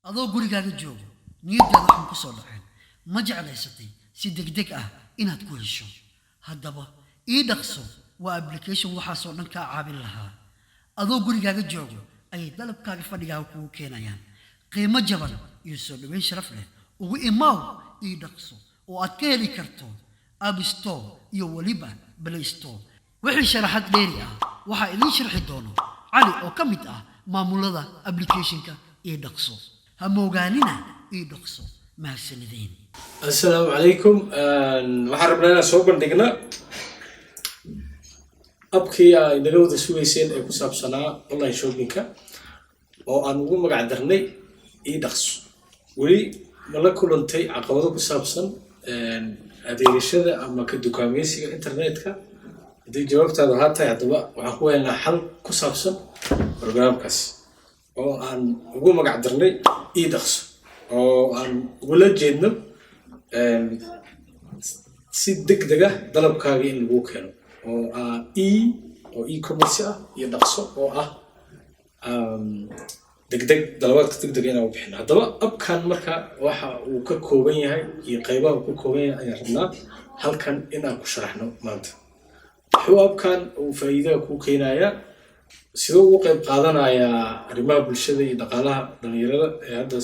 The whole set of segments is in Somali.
Adoo gurigaaga joogo, niyaddaada waxaan ku soo dhaceen, ma jeclaysatay si degdeg ah inaad ku hesho? Haddaba ii dhaqso waa application waxaasoo dhan kaa caawin lahaa. Adoo gurigaaga joogo ayay dalabkaaga fadhigaaga kugu keenayaan, qiimo jaban iyo soo dhoweyn sharaf leh. Ugu imaaw ii dhaqso oo aad ka heli karto App Store iyo weliba Play Store. Wixii sharaxad dheeri ah waxaa idiin sharxi doono Cali oo ka mid ah maamulada applicationka ii dhaqso. Ha moogaanina ii dhaqso. Mahadsanideen. Assalaamu calaykum. Waxaan rabnaa inaan soo bandhigna appkii ay naga wada sugayseen ee ku saabsanaa online shoppingka oo aan ugu magac darnay ii dhaqso. Weli ma la kulantay caqabado ku saabsan adeegashada ama ka dukaameysiga internetka? Haddii jawaabtaadu haa tahay, haddaba waxaan ku helnaa xal ku saabsan programkaas oo aan ugu magac darnay ii dhaqso, oo aan ugula jeedno si degdeg ah dalabkaaga in lagu keeno, oo ah e oo e-commerce ah iyo dhaqso oo ah degdeg, dalabaadka degdega inaan u bixino. Haddaba appkan marka waxa uu ka kooban yahay iyo qaybaha uu ka kooban yahay ayaan rabnaa halkan in aan ku sharaxno maanta. Wuxuu appkan uu faa'iidada kuu keenayaa, sidoo ugu qayb qaadanayaa arrimaha bulshada iyo dhaqaalaha dhalinyarada ee hadda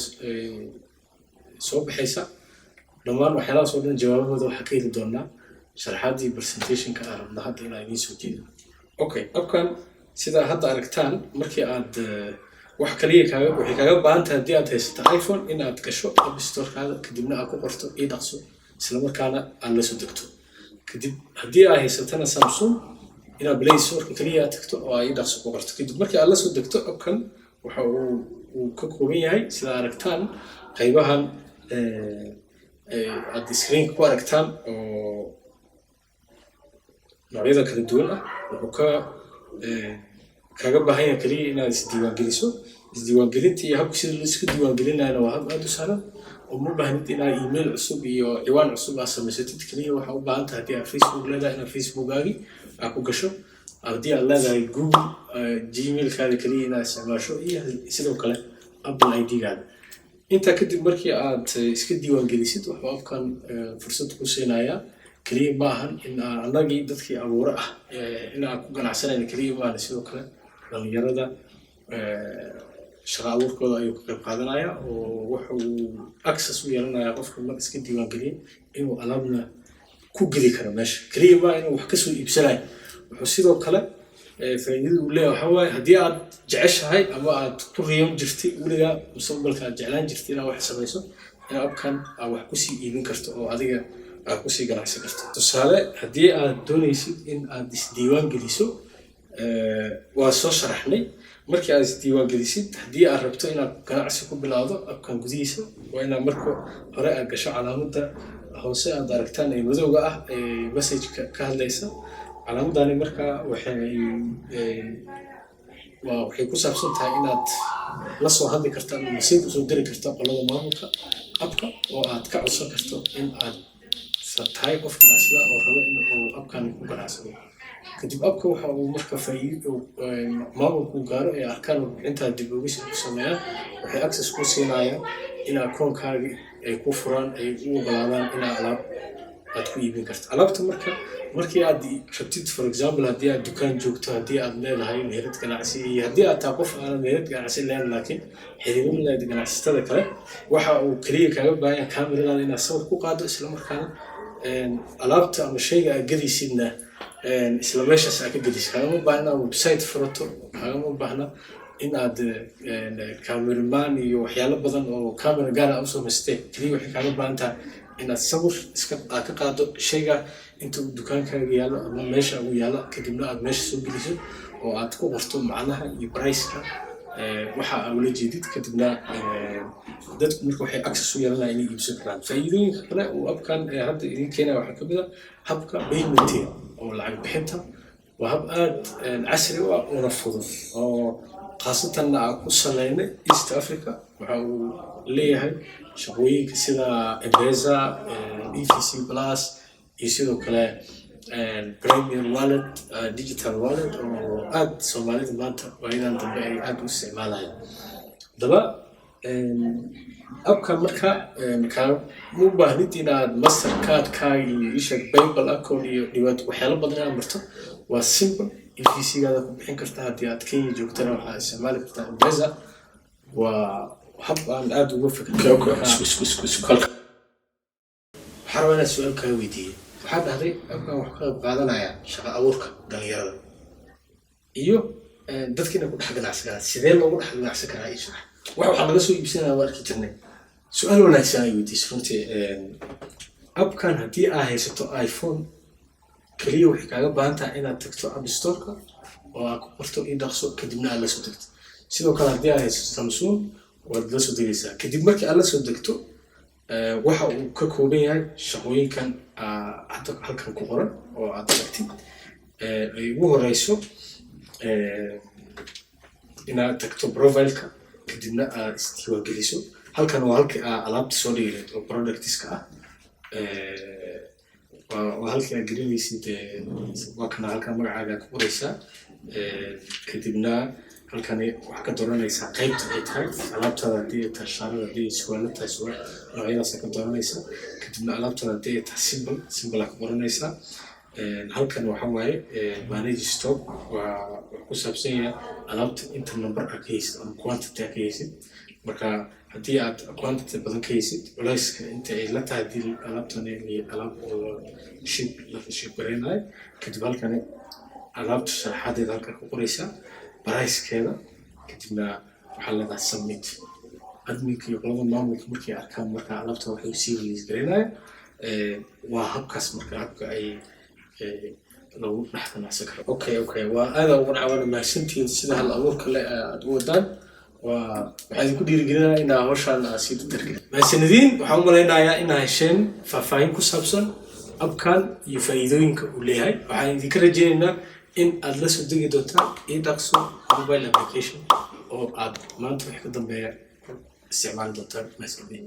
soo baxaysa, dhammaan waxyaalahaas oo dhan jawaabahooda waxaa ka heli doonaa sharaxaaddii presentationka aan rabno hadda inaan idiin soo jeedo. Okay, appkan sidaa hadda aragtaan, markii aad wax kaliya kaaga waxay kaaga baahan tahay, haddii aad haysato iPhone, in aad gasho App Storekaada, kadibna aad ku qorto ii dhaqso, isla markaana aad la soo degto. Kadib haddii aad haysatana Samsung, inaad Play Storeka kaliya aad tagto oo aad ii dhaqso ku qorto. Kadib markii aad la soo degto, appkan waxa uu ka kooban yahay, sida aragtaan, qaybahan aad screenka ku aragtaan oo noocyada kala duwan ah. Wuxuu ka kaga baahan yahay kaliya inaad isdiiwaangeliso. Isdiiwaangelinta iyo habka sida laisku diiwaangelinayana waa hab aad u sahlan oo ma baahnid inaad email cusub iyo ciwaan cusub aad samaysatid. Kaliya waxaa u baahan tahay, haddii aad Facebook leedahay, inaad Facebookaagi aad ku gasho, haddii aad leedahay Google Gmailkaada kaliya inaad isticmaasho, iyo sidoo kale Apple ID-gaada. Intaa kadib markii aad iska diiwaangelisid, wuxuu appkan fursad ku siinayaa, kaliya ma ahan in annagii dadkii abuure ah in aan ku ganacsanayna kaliya ma ahan, sidoo kale dhalinyarada shaqa abuurkooda ayuu ka qayb qaadanaya, oo wuxa uu access u yeelanayaa qofka mar iska diiwaangeliyay inuu alaabna ku geli karo meesha. Kaliya ma inuu wax kasoo iibsanayo, wuxuu sidoo kale faa'iidada uu leeyahay waxaa waaye, haddii aad jeceshahay ama aad ku riyoon jirtay weligaa, mustaqbalka aad jeclaan jirtay inaad wax samayso, in appkan aad wax kusii iibin karto oo adiga aad kusii ganacsan karto. Tusaale, haddii aad doonaysid in aad isdiiwaan geliso, waa soo sharaxnay. Markii aad isdiiwaan gelisid, haddii aad rabto inaad ganacsi ku bilowdo appkan gudihiisa, waa inaad marka hore aad gasho calaamadda hoose aad aragtaan ee madowga ah ee messageka ka hadlaysa. Calaamadani marka waxay ku saabsan tahay inaad la soo hadli karto ama message usoo diri karto qolada maamulka appka, oo aad ka codsan karto in aad tahay qof ganacsada oo rabo in uu appkan ku ganacsado. Kadib appka waxa uu marka faa'iido maamulku gaaro ee arkaan warbixinta dib uegis ku sameeyaan, waxay access ku siinayaan in akoonkaagi ay ku furaan, ay u ogolaadaan inaad alaab aad ku iibin karto. Alaabta marka markii aad rabtid, for example, haddii aad dukaan joogto, haddii aad leedahay meherad ganacsi, iyo haddii aad tahay qof aanan meherad ganacsi lahayn laakiin xiriirin lahayd ganacsatada kale, waxa uu keliya kaaga baahan yahay kameradaada inaad sawir ku qaado, isla markaana alaabta ama shayga aad gadaysidna isla meeshaas aad ka gedisid. Kaagama baahna inaad website furato, kaagama baahna in aad cameraman iyo waxyaalo badan oo camera gaar ah u samaystee. Keliya waxay kaaga baahan tahay inaad sawir iska aad ka qaado shayga inta uu dukaankaaga yaallo ama meesha uu yaallo, kadibna aad meesha soo geliso oo aad ku qorto macnaha iyo priceka waxa aa ula jeedid. Kadibna dadku marka waxay access u yeelanayaan inay iibsan karaan. Faa'iidooyinka kale uu appkan hadda idiin keenaya waxaa kamid ah habka paymentiga oo lacag bixinta. Waa hab aad casri u ah una fudud, oo khaasatanna aan ku saleynay East Africa. Waxa uu leeyahay shaqooyinka sida M-Pesa, EVC Plus iyo sidoo kale Premier Wallet, digital wallet oo aad Soomaalida maanta waayadan dambe ay aad u isticmaalayaan. Haddaba Appka marka kaa ma u baahnid inaad Mastercardkaaga iyo isha PayPal account iyo dhibaato waxyaalo badan inaad marto. Waa simple, EVC-gaada ku bixin kartaa. Haddii aad Kenya joogtana, waxaa isticmaali kartaa M-Pesa. Waa hab aan aada uga fikir. Waxaa rabaa inaad su-aal kaa weydiiyo. Waxaa dhahday appkan wax ka qayb qaadanaya shaqa abuurka dhalinyarada iyo dadka inay ku dhex ganacsan karaan. Sidee loogu dhex ganacsan karaa? Ii sharax. Waxaa laga soo iibsanaya waa arki jirnay. Su-aal wanaagsan ay weydiisay runtii. Appkan haddii aa haysato iPhone keliya, waxay kaaga baahan tahay inaad tagto App Storeka oo aad ku qorto iDhaqso, kadibna aad la soo degto. Sidoo kale haddii aad haysato Samsung, waad la soo degaysaa. Kadib markii aad la soo degto, waxa uu ka kooban yahay shaqooyinkan hadda halkan ku qoran oo aad aragtid, ay ugu horeyso inaad tagto profileka, kadibna aad isdiiwaangeliso. Halkan waa halkii aa alaabta soo dhigi lahayd oo productiska ah. Waa halkii aad gelinaysid. Waa kana, halkan magacaaga ku qoraysaa. Kadibna halkani waxaa ka dooranaysaa qaybta ay tahay alaabtaada. Haddii ay tahay shaarada, haddii ay surwaalo tahay, surwaal noocyadaasa ka dooranaysaa. Kadibna alaabtaada haddii ay tahay simple, simple aa ka qoranaysaa. Halkan waxa waaye manage stock. Waa wuxuu ku saabsan yahay alaabta inta number aa ka haysid ama quantity aa ka haysid. Marka haddii aad quantity badan ka haysid, culayska inta ay la tahay, haddii alaabtan alaab oo ship la ship gareynayo. Kadib halkani alaabta sharaxaadeeda halkan ku qoraysaa, pricekeeda. Kadibna waxaa leedahay submit. Adminka iyo qolada maamulka markay arkaan marka alaabta, waxay sii release gareynaya. Waa habkaas marka habka ay lagu dhex ganacsan karo. Okay, waa aada ugu caawina. Mahadsantihiin sida hal abuurka le aad u wadaan. Waa waxaa idinku dhiirigelinaya inaa hawshaan aad sii dardargelin. Mahadsanediin. Waxaan u malaynayaa inaa hesheen faahfaahin ku saabsan appkan iyo faa'iidooyinka uu leeyahay. Waxaan idinka rajaynaynaa in aad la soo degi doontaan iDhaqso mobile application oo aad maanta wixii ka dambeeya isticmaali doontaan. Mahadsanediin.